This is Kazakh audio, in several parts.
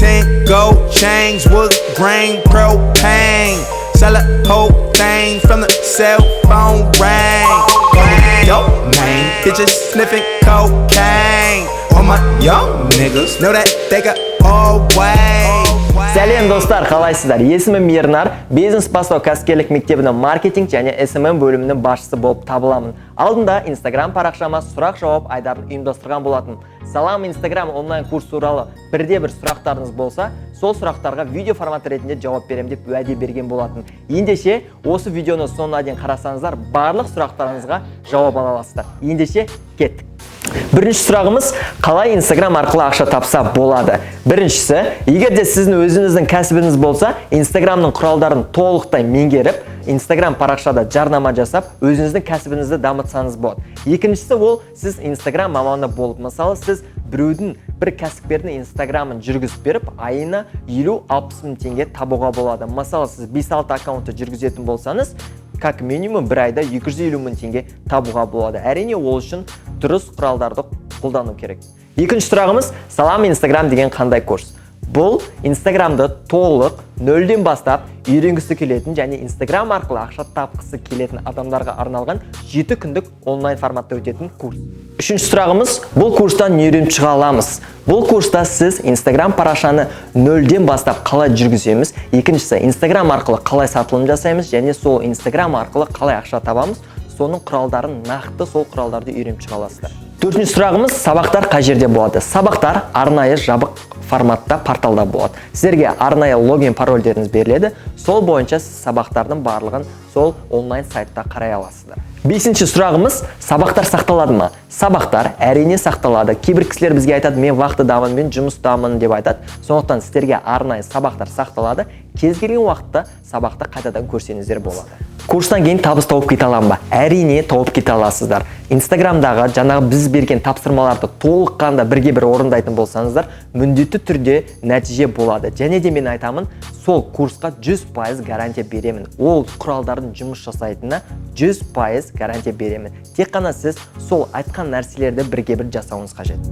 10 gold chains, wood grain, propane. Sell a whole thing from the cell phone ring. Yo, man, bitches sniffing cocaine. All my young niggas know that they got always. Сәлем, достар, қалайсыздар? Есімім Ернар, бизнес бастау кәсіпкерлік мектебінің маркетинг және SMM бөлімінің басшысы болып табыламын. Алдында Инстаграм парақшама сұрақ-жауап айдарын ұйымдастырған болатын. Салам Инстаграм онлайн курс туралы бірде бір сұрақтарыңыз болса, сол сұрақтарға видео форматы ретінде жауап беремін деп уәде берген болатын. Ендеше, осы видеоны соңына дейін қарасаңыздар, барлық сұрақтарыңызға жауап ала аласыздар. Ендеше, кеттік. Бірінші сұрағымыз: қалай Инстаграм арқылы ақша тапса болады? Біріншісі, егер де сіздің өзіңіздің кәсібіңіз болса, Инстаграмның құралдарын толықтай меңгеріп, Инстаграм парақшада жарнама жасап, өзіңіздің кәсібіңізді дамытсаңыз болады. Екіншісі, ол сіз Инстаграм маманы болып, мысалы, сіз біреудің, бір кәсіпкердің Инстаграмын жүргізіп беріп, айына 50-60 мың теңге табуға болады. Мысалы, сіз 5-6 аккаунтты жүргізетін болсаңыз, как минимум бір айда 250 мың теңге табуға болады. Әрине, ол үшін дұрыс құралдарды қолдану керек. Екінші сұрағымыз: Салам Инстаграм деген қандай курс? Бұл Инстаграмды толық нөлден бастап үйренгісі келетін және Инстаграм арқылы ақша тапқысы келетін адамдарға арналған 7 күндік онлайн форматта өтетін курс. Үшінші сұрағымыз: бұл курстан не үйреніп шыға аламыз? Бұл курста сіз Инстаграм парақшаны нөлден бастап қалай жүргіземіз, екіншісі, Инстаграм арқылы қалай сатылым жасаймыз және сол Инстаграм арқылы қалай ақша табамыз, соның құралдарын, нақты сол құралдарды үйреніп шыға аласыздар. Төртінші сұрағымыз: сабақтар қай жерде болады? Сабақтар арнайы жабық форматта, порталда болады. Сіздерге арнайы логин, парольдеріңіз беріледі. Сол бойынша сіз сабақтардың барлығын сол онлайн сайтта қарай аласыздар. Бесінші сұрағымыз: сабақтар сақталады ма? Сабақтар, әрине, сақталады. Кейбір кісілер бізге айтады: «Мен вахтадамын, мен жұмыстамын», – деп айтады. Сондықтан сіздерге арнайы сабақтар сақталады. Кез келген уақытта сабақты қайтадан көрсеңіздер болады. Курстан кейін табыс тауып кете аламын ба? Әрине, тауып кете аласыздар. Инстаграмдағы жаңағы біз берген тапсырмаларды толыққанды бірге бір орындайтын болсаңыздар, міндетті түрде нәтиже болады. Және де мен айтамын, сол курсқа 100% гарантия беремін. Ол құралдардың жұмыс жасайтынына 100% гарантия беремін. Тек қана сіз сол айтқан нәрселерді бірге бір жасауыңыз қажет.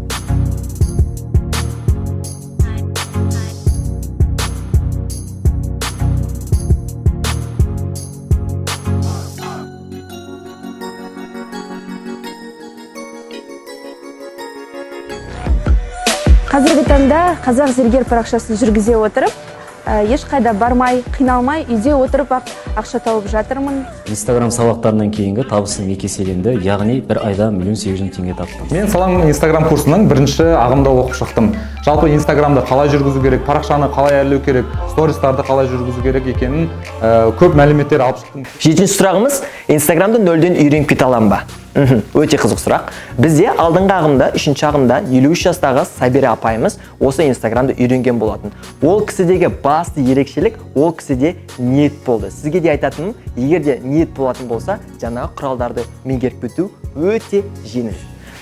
Қазіргі таңда «Қазақ зергер» парақшасын жүргізе отырып, ешқайда бармай, қиналмай, үйде отырып ақ ақша тауып жатырмын. Инстаграм сабақтарынан кейінгі табысым екі еселенді, яғни бір айда 1 800 000 теңге таптым. Мен Салам Инстаграм курсының бірінші ағымда оқып шықтым. Жалпы Инстаграмды қалай жүргізу керек, парақшаны қалай әрлеу керек, стористарды қалай жүргізу керек екенін көп мәліметтер алып шықтым. Жетінші сұрағымыз: Инстаграмды нөлден үйреніп кете аламын ба? Өте қызық сұрақ. Бізде алдыңғы ағымда, үшінші ағымда 53 жастағы Сабира апайымыз осы Инстаграмды үйренген болатын. Ол кісідегі басты ерекшелік – ол кісіде ниет болды. Сізге де айтатыным, егер де ниет болатын болса, жаңағы құралдарды меңгеріп кету өте жеңіл.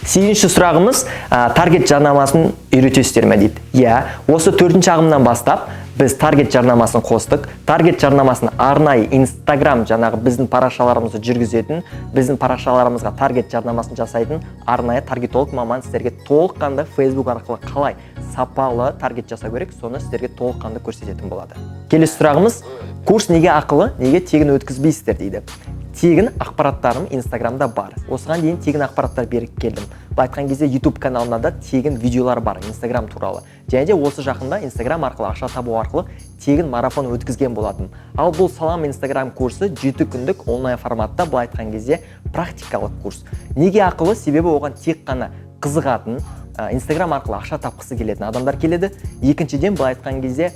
Сегізінші сұрағымыз: таргет жарнамасын үйретесіздер ме дейді. Иә, осы төртінші ағымнан бастап біз таргет жарнамасын қостық. Таргет жарнамасын арнайы Инстаграм жаңағы біздің парақшаларымызды жүргізетін, біздің парақшаларымызға таргет жарнамасын жасайтын арнайы таргетолог маман сіздерге толыққанды Facebook арқылы қалай сапалы таргет жасау керек, соны сіздерге толыққанды көрсететін болады. Келесі сұрағымыз: курс неге ақылы, неге тегін өткізбейсіздер дейді. Тегін ақпараттарым Инстаграмда бар. Осыған дейін тегін ақпараттар беріп келдім. Былай айтқан кезде, YouTube каналымда да тегін видеолар бар Инстаграм туралы. Және де осы жақында Инстаграм арқылы ақша табу арқылы тегін марафон өткізген болатын. Ал бұл Салам Инстаграм курсы 7 күндік онлайн форматта, былай айтқан кезде, практикалық курс. Неге ақылы? Себебі оған тек қана қызығатын, Инстаграм арқылы ақша тапқысы келетін адамдар келеді. Екіншіден, былай айтқан кезде,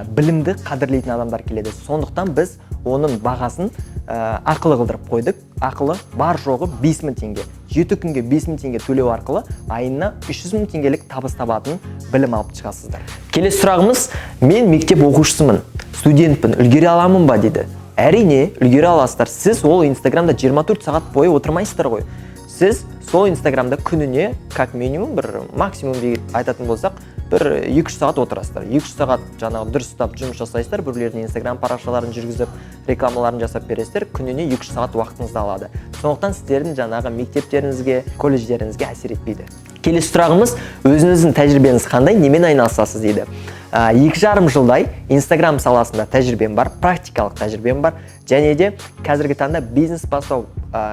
білімді қадірлейтін адамдар келеді. Сондықтан біз оның бағасын ақылы қылдырып қойдық. Ақылы, бар жоғы 5000 теңге. 7 күнге 5000 теңге төлеу арқылы айына 300 мың теңгелік табыс табатын білім алып шығасыздар. Келесі сұрағымыз: мен мектеп оқушысымын, студентпін, үлгере аламын ба дейді. Әрине, үлгере аласыздар. Сіз ол Инстаграмда 24 сағат бойы отырмайсыздар ғой. Сіз сол Инстаграмда күніне как минимум, бір максимум деп айтатын болсақ, бір 2-3 сағат отырасыздар. 2-3 сағат жаңағы дұрыстап жұмыс жасайсыздар, біреулердің Инстаграм парақшаларын жүргізіп, рекламаларын жасап бересіздер. Күніне 2-3 сағат уақытыңызды алады. Сондықтан сіздердің жаңағы мектептеріңізге, колледждеріңізге әсер етпейді. Келесі сұрағымыз: өзіңіздің тәжірибеңіз қандай, немен айналысасыз дейді. 2,5 жылдай Инстаграм саласында тәжірибем бар, практикалық тәжірибем бар. Және де қазіргі таңда бизнес бастау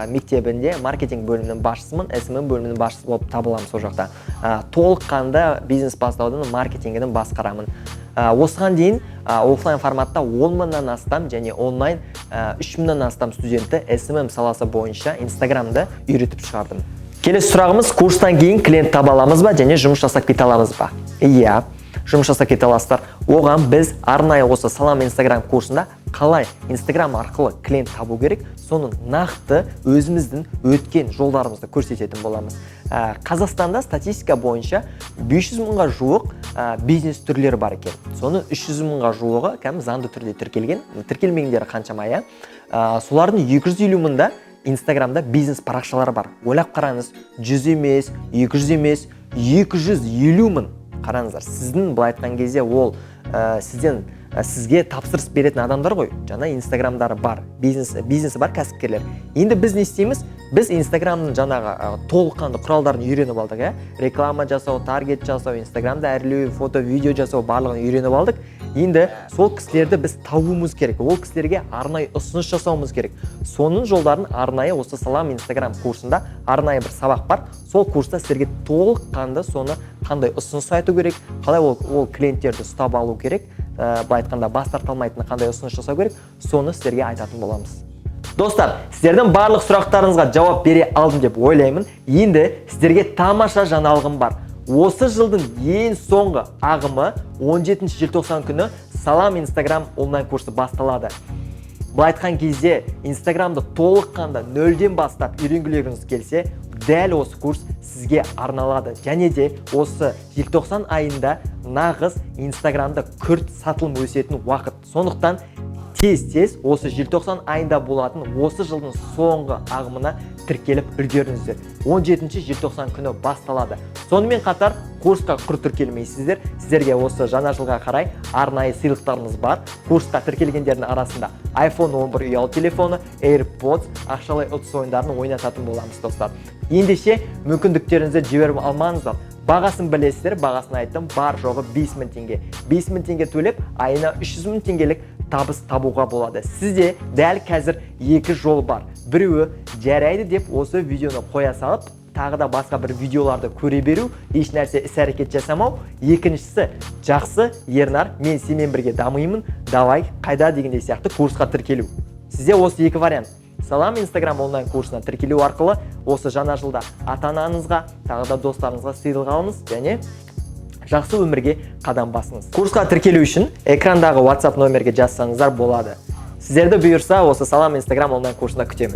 мектебінде маркетинг бөлімінің басшысымын, SMM бөлімінің басшысы болып табыламын сол жақта. Толыққанды бизнес бастаудың маркетингін басқарамын. Осыған дейін офлайн форматта 10 мыңнан астам және онлайн 3 мыңнан астам студентті SMM саласы бойынша Инстаграмды үйретіп шығардым. Келесі сұрағымыз: курстан кейін клиент таба аламыз ба және жұмыс жасап кете аламыз ба? Иә, жұмыс жасап кете аласыздар. Оған біз арнайы осы Салам Инстаграм курсында қалай Инстаграм арқылы клиент табу керек, соның нақты өзіміздің өткен жолдарымызды көрсететін боламыз. Қазақстанда статистика бойынша 500 мыңға жуық бизнес түрлері бар екен. Соның 300 мыңға жуығы кәдімгі заңды түрде тіркелген, тіркелмегендері қаншама, иә. Солардың 250 мыңда Инстаграмда бизнес парақшалары бар. Ойлап қараңыз, 100 емес, 200 емес, 250 мың. Қараңыздар, сіздің былай айтқан кезде ол сізден сізге тапсырыс беретін адамдар ғой, жаңа Инстаграмдары бар, бизнесі бар кәсіпкерлер. Енді біз не істейміз? Біз Инстаграмның жаңағы толыққанды құралдарын үйреніп алдық, иә, реклама жасау, таргет жасау, Инстаграмды әрлеу, фото, видео жасау, барлығын үйреніп алдық. Енді сол кісілерді біз табуымыз керек, ол кісілерге арнайы ұсыныс жасауымыз керек. Соның жолдарын арнайы осы Салам Инстаграм курсында арнайы бір сабақ бар. Сол курста сіздерге толыққанды соны қандай ұсыныс айту керек, қалай ол клиенттерді ұстап алу керек, былай айтқанда, бас тарта алмайтын қандай ұсыныс жасау керек, соны сіздерге айтатын боламыз. Достар, сіздердің барлық сұрақтарыңызға жауап бере алдым деп ойлаймын. Енді сіздерге тамаша жаңалығым бар. Осы жылдың ең соңғы ағымы 17 желтоқсан күні Салам Инстаграм онлайн курсы басталады. Былай айтқан кезде, Инстаграмды толыққанды нөлден бастап үйренгілеріңіз келсе, дәл осы курс сізге арналады. Және де осы желтоқсан айында нағыз Инстаграмда күрт сатылым өсетін уақыт. Сондықтан тез-тез осы желтоқсан айында болатын осы жылдың соңғы ағымына тіркеліп үлгеріңіздер. 17 желтоқсан күні басталады. Сонымен қатар курсқа құр тіркелмейсіздер, сіздерге осы жаңа жылға қарай арнайы сыйлықтарымыз бар. Курсқа тіркелгендердің арасында iPhone 11 ұялы телефоны, AirPods, ақшалай ұтыс ойындарын ойнататын боламыз. Достар, ендеше мүмкіндіктеріңізді жіберіп алмаңыздар. Бағасын білесіздер, бағасын айттым, бар жоғы 5000 теңге. 5000 теңге төлеп, айына 300 мың теңгелік табыс табуға болады. Сізде дәл қазір екі жол бар. Біреуі жарайды деп осы видеоны қоя салып, тағы да басқа бір видеоларды көре беру, еш нәрсе іс әрекет жасамау. Екіншісі: жақсы, Ернар, мен сенімен бірге дамимын, давай, қайда дегендей сияқты курсқа тіркелу. Сізде осы екі вариант. Салам Инстаграм онлайн курсына тіркелу арқылы осы жаңа жылда ата анаңызға, тағы да достарыңызға сыйлық алыңыз және жақсы өмірге қадам басыңыз. Курсқа тіркелу үшін экрандағы WhatsApp номерге жазсаңыздар болады. Сіздерді бұйырса осы Салам Инстаграм онлайн курсында күтемін.